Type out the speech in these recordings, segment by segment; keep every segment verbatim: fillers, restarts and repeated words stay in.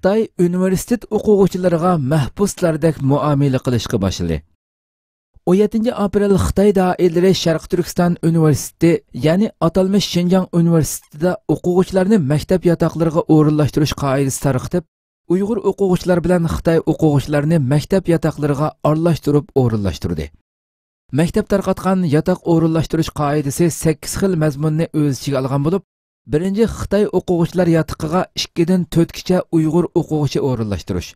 خىتاي ئۇنىۋېرسىتېت ئوقۇغۇچىلىرىغا مەھبۇسلاردەك مۇئامىلە قىلىشقا باشلىدى. ئون يەتتىنچى ئاپرېل خىتاي دائىرىلىرى شەرقىي تۈركىستان ئۇنىۋېرسىتېتى، يەنى ئاتالمىش شىنجاڭ ئۇنىۋېرسىتېتىدا ئوقۇغۇچىلارنى مەكتەپ ياتاقلىرىغا ئورۇنلاشتۇرۇش قائىدىسى تارقىتىپ، ئۇيغۇر ئوقۇغۇچىلار بىلەن خىتاي ئوقۇغۇچىلارنى مەكتەپ ياتاقلىرىغا ئارىلاشتۇرۇپ ئورۇنلاشتۇردى. مەكتەپ تارقاتقان ياتاق ئورۇنلاشتۇرۇش قائىدىسى سەككىز خىل مەزمۇننى ئۆز ئىچىگە ئالغان بولۇپ، بىرىنچى، خىتاي ئوقۇغۇچىلار ياتىقىغا ئىككىدىن تۆتكىچە ئۇيغۇر ئوقۇغۇچى ئورۇنلاشتۇرۇش.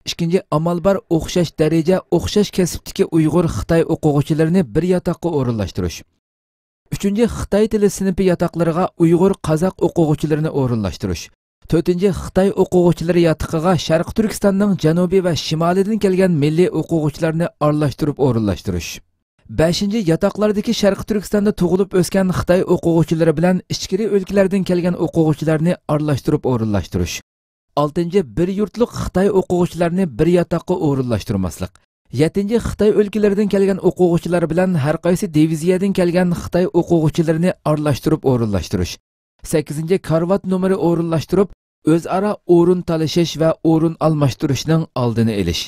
ئىككىنچى، ئامال بار ئوخشاش دەرىجە، ئوخشاش كەسىپتىكى ئۇيغۇر خىتاي ئوقۇغۇچىلىرىنى بىر ياتاققا ئورۇنلاشتۇرۇش. ئۈچىنچى، خىتاي تىلى سىنىپى ياتاقلىرىغا ئۇيغۇر، قازاق ئوقۇغۇچىلىرىنى ئورۇنلاشتۇرۇش. تۆتىنچى، خىتاي ئوقۇغۇچىلىرى ياتىقىغا شەرقىي تۈركىستاننىڭ جەنۇبى ۋە شىمالىدىن كەلگەن مىللىي ئوقۇغۇچىلارنى ئارىلاشتۇرۇپ ئورۇنلاشتۇرۇش. بەشىنچى، ياتاقلاردىكى شەرقىي تۈركىستاندا تۇغۇلۇپ ئۆسكەن خىتاي ئوقۇغۇچىلىرى بىلەن ئىچكىرى ئۆلكىلەردىن كەلگەن ئوقۇغۇچىلارنى ئارىلاشتۇرۇپ ئورۇنلاشتۇرۇش. ئالتىنچى، بىر يۇرتلۇق خىتاي ئوقۇغۇچىلارنى بىر ياتاققا ئورۇنلاشتۇرماسلىق. يەتتىنچى، خىتاي ئۆلكىلىرىدىن كەلگەن ئوقۇغۇچىلار بىلەن ھەر قايسى دىۋىزىيەدىن كەلگەن خىتاي ئوقۇغۇچىلىرىنى ئارىلاشتۇرۇپ ئورۇنلاشتۇرۇش. سەككىزىنچى، كارىۋات نومۇرى ئورۇنلاشتۇرۇپ، ئۆزئارا ئورۇن تالىشىش ۋە ئورۇن ئالماشتۇرۇشنىڭ ئالدىنى ئېلىش.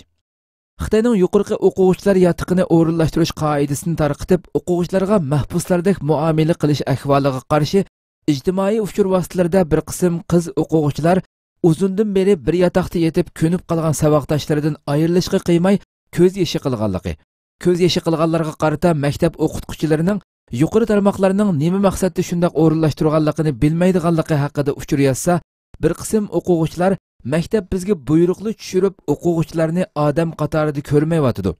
خىتاينىڭ يۇقىرىقى ئوقۇغۇچىلار ياتىقىنى ئورۇنلاشتۇرۇش قائىدىسىنى تارقىتىپ، ئوقۇغۇچىلارغا مەھبۇسلاردەك مۇئامىلە قىلىش ئەھۋالىغا قارشى ئىجتىمائىي ئۇچۇر ۋاسىتىلىرىدە بىر قىسىم قىز ئوقۇغۇچىلار ئۇزۇندىن بېرى بىر ياتاقتا يېتىپ كۆنۈپ قالغان ساۋاقداشلىرىدىن ئايرىلىشقا قىيماي كۆز يېشى قىلغانلىقى، كۆز يېشى قىلغانلارغا قارىتا مەكتەپ ئوقۇتقۇچىلىرىنىڭ يۇقىرى تارماقلارنىڭ نېمە مەقسەتتە شۇنداق ئورۇنلاشتۇرغانلىقىنى بىلمەيدىغانلىقى ھەققىدە ئۇچۇر يازسا، بىر قىسىم ئوقۇغۇچىلار مەكتەپ بىزگە بۇيرۇقلا چۈشۈرۈپ، ئوقۇغۇچىلارنى ئادەم قاتارىدا كۆرمەيۋاتىدۇ.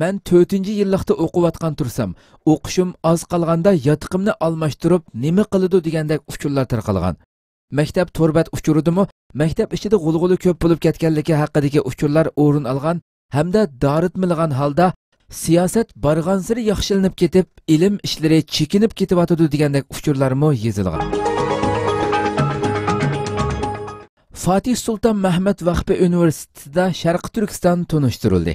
مەن تۆتىنچى يىللىقتا ئوقۇۋاتقان تۇرسام، ئوقۇشۇم ئاز قالغاندا ياتىقىمنى ئالماشتۇرۇپ نېمە قىلىدۇ دېگەندەك ئۇچۇرلار تارقالغان. مەكتەپ تور بەت ئۇچۇرىدىمۇ مەكتەپ ئىچىدە غۇلغۇلا كۆپ بولۇپ كەتكەنلىكى ھەققىدىكى ئۇچۇرلار ئورۇن ئالغان ھەمدە دارىتمىلىغان ھالدا سىياسەت بارغانسېرى ياخشىلىنىپ كېتىپ، ئىلىم ئىشلىرى چېكىنىپ كېتىۋاتىدۇ دېگەندەك ئۇچۇرلارمۇ يېزىلغان. فاتىھ سۇلتان مەھمەت ۋەخپى ئۇنىۋېرسىتېتىدا شەرقىي تۈركىستان تونۇشتۇرۇلدى.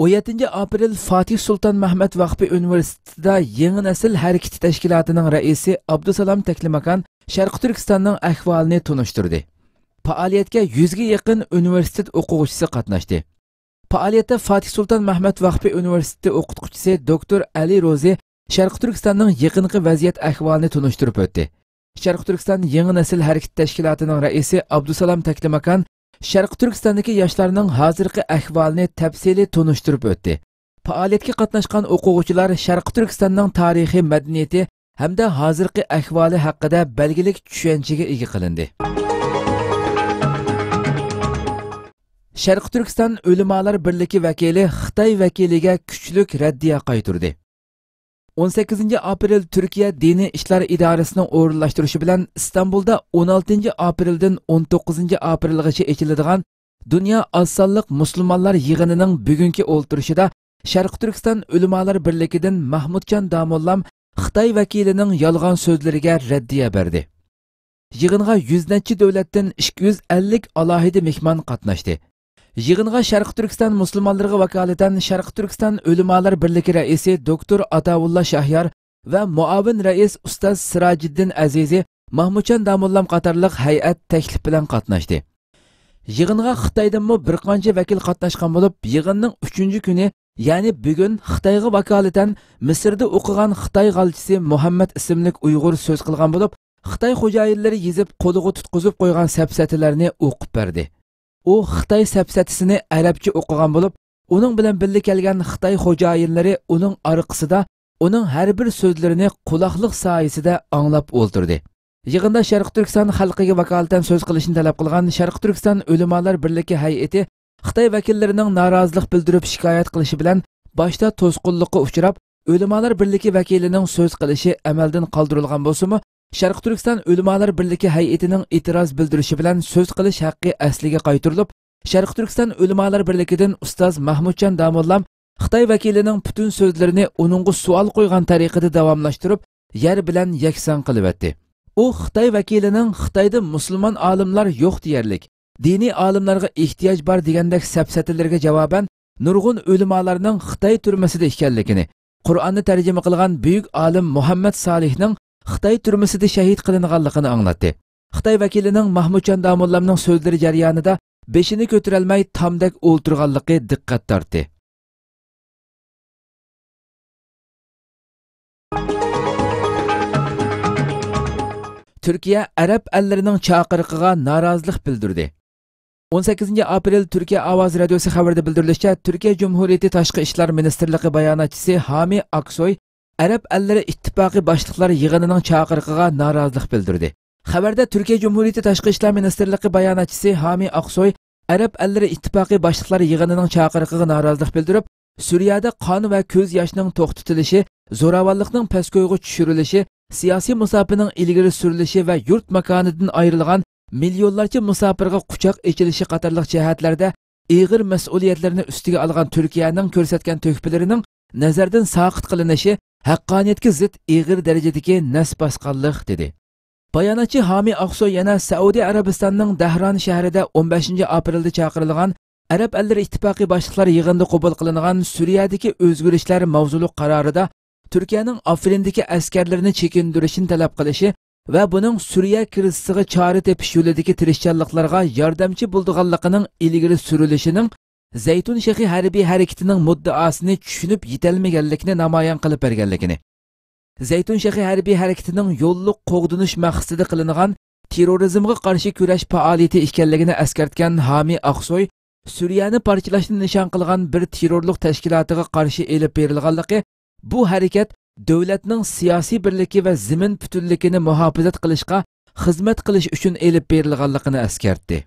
ئون يەتتىنچى ئاپرېل فاتىھ سۇلتان مەھمەت ۋەخپى ئۇنىۋېرسىتېتىدا يېڭى نەسىل ھەرىكىتى تەشكىلاتىنىڭ رەئىسى ئابدۇسالام تەكلىماكان شەرقىي تۈركىستاننىڭ ئەھۋالىنى تونۇشتۇردى. پائالىيەتكە يۈزگە يېقىن ئۇنىۋېرسىتېت ئوقۇغۇچىسى قاتناشتى. پائالىيەتتە فاتىھ سۇلتان مەھمەت ۋەخپى ئۇنىۋېرسىتېتى ئوقۇتقۇچىسى دوكتور ئەلى روزى شەرقىي تۈركىستاننىڭ يېقىنقى ۋەزىيەت ئەھۋالىنى تونۇشتۇرۇپ ئۆتتى. شەرقىي تۈركىستان يېڭى نەسىل ھەرىكىتى تەشكىلاتىنىڭ رەئىسى ئابدۇسالام تەكلىماكان شەرقىي تۈركىستاندىكى ياشلارنىڭ ھازىرقى ئەھۋالىنى تەپسىلىي تونۇشتۇرۇپ ئۆتتى. پائالىيەتكە قاتناشقان ئوقۇغۇچىلار شەرقىي تۈركىستاننىڭ تارىخىي مەدەنىيىتى ھەمدە ھازىرقى ئەھۋالى ھەققىدە بەلگىلىك چۈشەنچىگە ئىگە قىلىندى. شەرقىي تۈركىستان ئۆلىمالار بىرلىكى ۋەكىلى خىتاي ۋەكىلىگە كۈچلۈك رەددىيە قايتۇردى. ئون سەككىزىنچى ئاپرېل تۈركىيە دىنىي ئىشلار ئىدارىسىنىڭ ئورۇنلاشتۇرۇشى بىلەن ئىستانبۇلدا ئون ئالتىنچى ئاپرېلدىن ئون توققۇزىنچى ئاپرېلغىچە ئېچىلىدىغان دۇنيا ئاز سانلىق مۇسۇلمانلار يىغىنىنىڭ بۈگۈنكى ئولتۇرۇشىدا شەرقىي تۈركىستان ئۆلىمالار بىرلىكىدىن مەھمۇتجان داموللام خىتاي ۋەكىلىنىڭ يالغان سۆزلىرىگە رەددىيە بەردى. يىغىنغا يۈز نەچچە دۆلەتتىن ئىككى يۈز ئەللىك ئالاھىدە مېھمان قاتناشتى. يىغىنغا شەرقىي تۈركىستان مۇسۇلمانلىرىغا ۋاكالىتەن شەرقىي تۈركىستان ئۆلىمالار بىرلىكى رەئىسى دوكتور ئاتاۋۇللا شاھيار ۋە مۇئاۋىن رەئىس ئۇستاز سىراجىددىن ئەزىزى، ماھمۇتجان داموللام قاتارلىق ھەيئەت تەكلىپ بىلەن قاتناشتى. يىغىنغا خىتايدىنمۇ بىر قانچە ۋەكىل قاتناشقان بولۇپ، يىغىننىڭ ئۈچىنچى كۈنى، يەنى بۈگۈن خىتايغا ۋاكالىتەن مىسىردا ئوقۇغان خىتاي غالچىسى مۇھەممەد ئىسىملىك ئۇيغۇر سۆز قىلغان بولۇپ، خىتاي خوجايىنلىرى يېزىپ قولىغا تۇتقۇزۇپ قويغان سەپسەتىلەرنى ئوقۇپ بەردى. ئۇ خىتاي سەپسەتىسىنى ئەرەبچە ئوقۇغان بولۇپ، ئۇنىڭ بىلەن بىللە كەلگەن خىتاي خوجايىنلىرى ئۇنىڭ ئارقىسىدا ئۇنىڭ ھەر بىر سۆزلىرىنى قۇلاقلىق سايىسىدە ئاڭلاپ ئولتۇردى. يىغىندا شەرقىي تۈركىستان خەلقىگە ۋاكالىتەن سۆز قىلىشنى تەلەپ قىلغان شەرقىي تۈركىستان ئۆلىمالار بىرلىكى ھەيئىتى خىتاي ۋەكىللىرىنىڭ نارازىلىق بىلدۈرۈپ شىكايەت قىلىشى بىلەن باشتا توسقۇنلۇققا ئۇچراپ، ئۆلىمالار بىرلىكى ۋەكىلىنىڭ سۆز قىلىشى ئەمەلدىن قالدۇرۇلغان بولسىمۇ، شەرقىي تۈركىستان ئۆلىمالار بىرلىكى ھەيئىتىنىڭ ئېتىراز بىلدۈرۈشى بىلەن سۆز قىلىش ھەققى ئەسلىگە قايتۇرۇلۇپ، شەرقىي تۈركىستان ئۆلىمالار بىرلىكىدىن ئۇستاز ماھمۇتجان داموللام خىتاي ۋەكىلىنىڭ پۈتۈن سۆزلىرىنى ئۇنىڭغا سوئال قويغان تەرىقىدە داۋاملاشتۇرۇپ، يەر بىلەن يەكسان قىلىۋەتتى. ئۇ خىتاي ۋەكىلىنىڭ خىتايدا مۇسۇلمان ئالىملار يوق دېيەرلىك، دىنىي ئالىملارغا ئېھتىياج بار دېگەندەك سەپسەتىلىرىگە جاۋابەن، نۇرغۇن ئۆلىمالارنىڭ خىتاي تۈرمىسىدە ئىكەنلىكىنى، قۇرئاننى تەرجىمە قىلغان بۈيۈك ئالىم مۇھەممەد سالىھنىڭ خىتاي تۈرمىسىدە شەھىد قىلىنغانلىقىنى ئاڭلاتتى. خىتاي ۋەكىلىنىڭ ماھمۇتجان داموللامنىڭ سۆزلىرى جەريانىدا بېشىنى كۆتۈرەلمەي تامدەك ئولتۇرغانلىقى دىققەت تارتتى. تۈركىيە ئەرەب ئەللىرىنىڭ چاقىرىقىغا نارازىلىق بىلدۈردى. ئون سەككىزىنچى ئاپرېل تۈركىيە ئاۋازى رادىيوسى خەۋىرىدە بىلدۈرۈلۈشىچە، تۈركىيە جۇمھۇرىيىتى تاشقى ئىشلار مىنىستىرلىقى باياناتچىسى ھامى ئاكسوي ئەرەب ئەللىرى ئىتتىپاقى باشلىقلار يىغىنىنىڭ چاقىرىقىغا نارازىلىق بىلدۈردى. خەۋەردە تۈركىيە جۇمھۇرىيىتى تاشقى ئىشلار مىنىستىرلىقى باياناتچىسى ھامى ئاكسوي ئەرەب ئەللىرى ئىتتىپاقى باشلىقلار يىغىنىنىڭ چاقىرىقىغا نارازىلىق بىلدۈرۈپ، سۈرىيەدە قان ۋە كۆز ياشنىڭ توختىتىلىشى، زوراۋانلىقنىڭ پەسكويغا چۈشۈرۈلۈشى، سىياسىي مۇساپىنىڭ ئىلگىرى سۈرۈلۈشى ۋە يۇرت ماكانىدىن ئايرىلغان مىليونلارچە مۇساپىرغا قۇچاق ئېچىلىشى قاتارلىق جەھەتلەردە ئېغىر مەسئۇلىيەتلىرىنى ئۈستىگە ئالغان تۈركىيەنىڭ كۆرسەتكەن تۆھپىلىرىنىڭ نەزەردىن ساقىت قىلىنىشى ھەققانىيەتكە زىت ئېغىر دەرىجىدىكى نەس باسقانلىق، دېدى. باياناتچى ھامى ئاقسوي يەنە سەئۇدى ئەرەبىستاننىڭ دەھران شەھىرىدە ئون بەشىنچى ئاپرېلدا چاقىرىلغان ئەرەب ئەللىرى ئىتتىپاقى باشلىقلار يىغىنىدا قوبۇل قىلىنغان سۈرىيەدىكى ئۆزگىرىشلەر ماۋزۇلۇق قارارىدا تۈركىيەنىڭ ئافرىندىكى ئەسكەرلىرىنى چېكىندۈرۈشىنى تەلەپ قىلىشى ۋە بۇنىڭ سۈرىيە كىرىزىسىغا چارە تېپىش يولىدىكى تىرىشچانلىقلارغا ياردەمچى بولىدىغانلىقىنىڭ ئىلگىرى سۈرۈلۈشىنىڭ زەيتۇن شېخى ھەربىي ھەرىكىتىنىڭ مۇددىئاسىنى چۈشىنىپ يېتەلمىگەنلىكىنى نامايان قىلىپ بەرگەنلىكىنى، زەيتۇن شېخى ھەربىي ھەرىكىتىنىڭ يوللۇق قوغدىنىش مەقسىتىدە قىلىنغان تېررورىزمغا قارشى كۈرەش پائالىيىتى ئىكەنلىكىنى ئەسكەرتكەن ھامى ئاقسوي، سۈرىيەنى پارچىلاشنى نىشان قىلغان بىر تېررورلۇق تەشكىلاتىغا قارشى ئېلىپ بېرىلغانلىقى، بۇ ھەرىكەت دۆلەتنىڭ سىياسىي بىرلىكى ۋە زېمىن پۈتۈنلۈكىنى مۇھاپىزەت قىلىشقا خىزمەت قىلىش ئۈچۈن ئېلىپ بېرىلغانلىقىنى ئەسكەرتتى.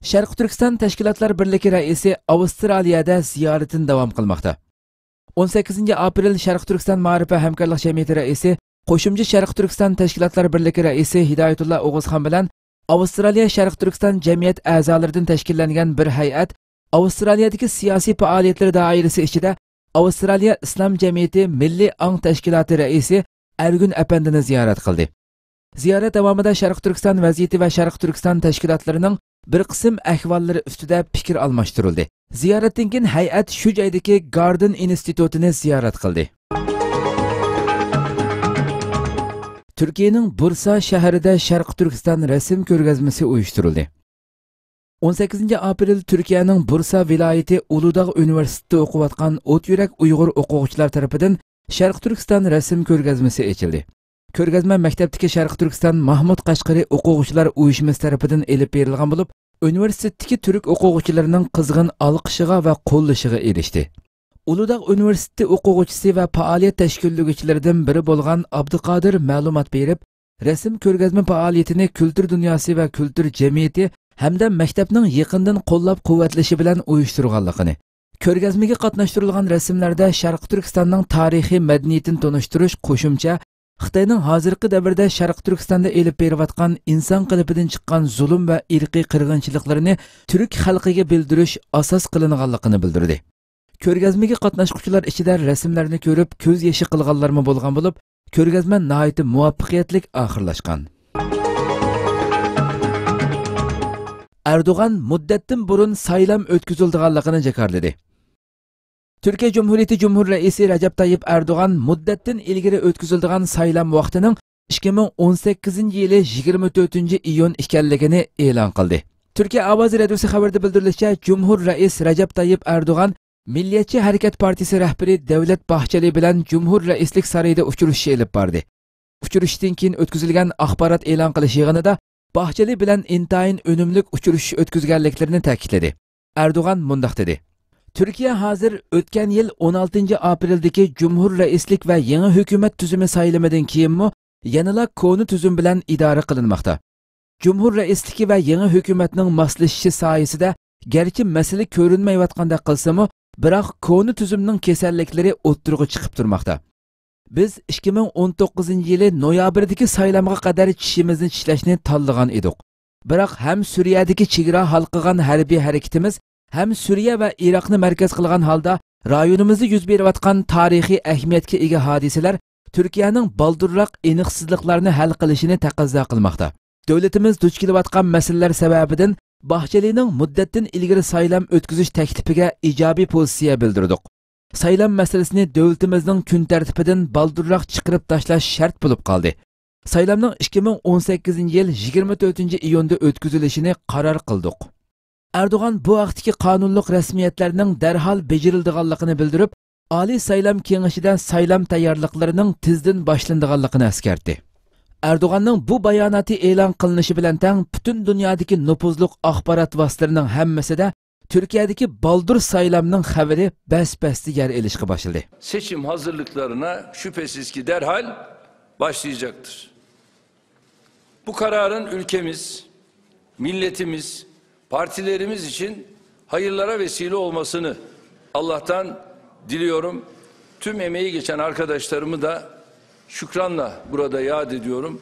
شەرقىي تۈركىستان تەشكىلاتلار بىرلىكى رەئىسى ئاۋسترالىيەدە زىيارىتىنى داۋام قىلماقتا. ئون سەككىزىنچى ئاپرېل شەرقىي تۈركىستان مائارىپ ۋە ھەمكارلىق جەمئىيىتى رەئىسى، قوشۇمچە شەرقىي تۈركىستان تەشكىلاتلار بىرلىكى رەئىسى ھىدايەتۇللا ئوغۇزخان بىلەن ئاۋسترالىيە شەرقىي تۈركىستان جەمئىيەت ئەزالىرىدىن تەشكىللەنگەن بىر ھەيئەت ئاۋسترالىيەدىكى سىياسىي پائالىيەتلىرى دائىرىسى ئىچىدە ئاۋسترالىيە ئىسلام جەمئىيىتى مىللىي ئاڭ تەشكىلاتى رەئىسى ئەرگۈن ئەپەندىنى زىيارەت قىلدى. زىيارەت داۋامىدا شەرقىي تۈركىستان ۋەزىيىتى ۋە شەرقىي تۈركىستان تەشكىلاتلىرىنىڭ بىر قىسىم ئەھۋاللىرى ئۈستىدە پىكىر ئالماشتۇرۇلدى. زىيارەتتىن كېيىن ھەيئەت شۇ جايدىكى گاردېن ئىنستىتۇتىنى زىيارەت قىلدى. تۈركىيەنىڭ بۇرسا شەھىرىدە شەرقىي تۈركىستان رەسىم كۆرگەزمىسى ئۇيۇشتۇرۇلدى. ئون سەككىزىنچى ئاپرېل تۈركىيەنىڭ بۇرسا ۋىلايىتى ئۇلۇداغ ئۇنىۋېرسىتېتىدا ئوقۇۋاتقان ئوت يۈرەك ئۇيغۇر ئوقۇغۇچىلار تەرىپىدىن شەرقىي تۈركىستان رەسىم كۆرگەزمىسى ئېچىلدى. كۆرگەزمە مەكتەپتىكى شەرقىي تۈركىستان ماھمۇد قەشقىرى ئوقۇغۇچىلار ئۇيۇشمىسى تەرىپىدىن ئېلىپ بېرىلغان بولۇپ، ئۇنىۋېرسىتېتتىكى تۈرك ئوقۇغۇچىلىرىنىڭ قىزغىن ئالقىشىغا ۋە قوللىشىغا ئېرىشتى. ئۇلۇداغ ئۇنىۋېرسىتېتى ئوقۇغۇچىسى ۋە پائالىيەت تەشكىللىگۈچىلىرىدىن بىرى بولغان ئابدۇقادىر مەلۇمات بېرىپ، رەسىم كۆرگەزمە پائالىيىتىنى كۈلتۈر دۇنياسى ۋە كۈلتۈر جەمئىيىتى ھەمدە مەكتەپنىڭ يېقىندىن قوللاپ-قۇۋۋەتلىشى بىلەن ئۇيۇشتۇرغانلىقىنى، كۆرگەزمىگە قاتناشتۇرۇلغان رەسىملەردە شەرقىي تۈركىستاننىڭ تارىخىي مەدەنىيىتىنى تونۇشتۇرۇش قوشۇمچە خىتاينىڭ ھازىرقى دەۋردە شەرقىي تۈركىستاندا ئېلىپ بېرىۋاتقان ئىنسان قېلىپىدىن چىققان زۇلۇم ۋە ئىرقىي قىرغىنچىلىقلىرىنى تۈرك خەلقىگە بىلدۈرۈش ئاساس قىلىنغانلىقىنى بىلدۈردى. كۆرگەزمىگە قاتناشقۇچىلار ئىچىدە رەسىملەرنى كۆرۈپ كۆز يېشى قىلغانلارمۇ بولغان بولۇپ، كۆرگەزمە ناھايىتى مۇۋەپپەقىيەتلىك ئاخىرلاشقان. ئەردوغان مۇددەتتىن بۇرۇن سايلام ئۆتكۈزۈلىدىغانلىقىنى جاكارلىدى. تۈركىيە جۇمھۇرىيىتى جۇمھۇر رەئىسى رەجەپ تايىپ ئەردوغان مۇددەتتىن ئىلگىرى ئۆتكۈزۈلىدىغان سايلام ۋاقتىنىڭ ئىككى مىڭ ئون سەككىزىنچى يىلى يىگىرمە تۆتىنچى ئىيۇن ئىكەنلىكىنى ئېلان قىلدى. تۈركىيە ئاۋازى رادىيوسى خەۋىرىدە بىلدۈرۈلۈشىچە، جۇمھۇر رەئىس رەجەپ تايىپ ئەردوغان مىللىيەتچى ھەرىكەت پارتىيىسى رەھبىرى دەۋلەت باھچېلى بىلەن جۇمھۇر رەئىسلىك سارىيىدا ئۇچرىشىش ئېلىپ باردى. ئۇچرىشىشتىن كېيىن ئۆتكۈزۈلگەن ئاخبارات ئېلان قىلىش يىغىنىدا باھچېلى بىلەن ئىنتايىن ئۈنۈملۈك ئۇچرىشىش ئۆتكۈزگەنلىكلىرىنى تەكىتلىدى. ئەردوغان مۇنداق دېدى: تۈركىيە ھازىر ئۆتكەن يىل ئون ئالتىنچى ئاپرېلدىكى جۇمھۇر رەئىسلىك ۋە يېڭى ھۆكۈمەت تۈزۈمى سايلىمىدىن كېيىنمۇ يەنىلا كونا تۈزۈم بىلەن ئىدارە قىلىنماقتا. جۇمھۇر رەئىسلىكى ۋە يېڭى ھۆكۈمەتنىڭ ماسلىشىشى سايىسىدە گەرچە مەسىلە كۆرۈنمەيۋاتقاندەك قىلسىمۇ، بىراق كونا تۈزۈمنىڭ كېسەللىكلىرى ئوتتۇرىغا چىقىپ تۇرماقتا. بىز ئىككى مىڭ ئون توققۇزىنچى يىلى نويابىردىكى سايلامغا قەدەر چىشىمىزنى چىشلەشنى تاللىغان ئىدۇق. بىراق ھەم سۈرىيەدىكى چېگرا ھالقىغان ھەربىي ھەرىكىتىمىز، ھەم سۈرىيە ۋە ئىراقنى مەركەز قىلغان ھالدا رايونىمىزدا يۈز بېرىۋاتقان تارىخىي ئەھمىيەتكە ئىگە ھادىسىلەر تۈركىيەنىڭ بالدۇرراق ئېنىقسىزلىقلارنى ھەل قىلىشىنى تەقەززا قىلماقتا. دۆلىتىمىز دۇچ كېلىۋاتقان مەسىلىلەر سەۋەبىدىن باھچېلىنىڭ مۇددەتتىن ئىلگىرى سايلام ئۆتكۈزۈش تەكلىپىگە ئىجابىي پوزىتسىيە بىلدۈردۇق. سايلام مەسىلىسىنى دۆلىتىمىزنىڭ كۈن تەرتىپىدىن بالدۇرراق چىقىرىپ تاشلاش شەرت بولۇپ قالدى. سايلامنىڭ ئىككى مىڭ ئون سەككىزىنچى يىل يىگىرمە تۆتىنچى ئىيۇندا ئۆتكۈزۈلۈشىنى قارار قىلدۇق. ئەردوغان بۇ ھەقتىكى قانۇنلۇق رەسمىيەتلەرنىڭ دەرھال بېجىرىلىدىغانلىقىنى بىلدۈرۈپ، ئالىي سايلام كېڭىشىدە سايلام تەييارلىقلىرىنىڭ تېزدىن باشلىنىدىغانلىقىنى ئەسكەرتتى. ئەردوغاننىڭ بۇ باياناتى ئېلان قىلىنىشى بىلەن تەڭ پۈتۈن دۇنيادىكى نوپۇزلۇق ئاخبارات ۋاسىتىلىرىنىڭ ھەممىسىدە تۈركىيەدىكى بالدۇر سايلامنىڭ خەۋىرى بەس-بەستە يەر ئېلىشقا باشلىدى. Seçim hazırlıklarına şüphesiz ki derhal başlayacaktır. Bu kararın ülkemiz, milletimiz, partilerimiz için hayırlara vesile olmasını Allah'tan diliyorum. Tüm emeği geçen arkadaşlarımı da şükranla burada yad ediyorum.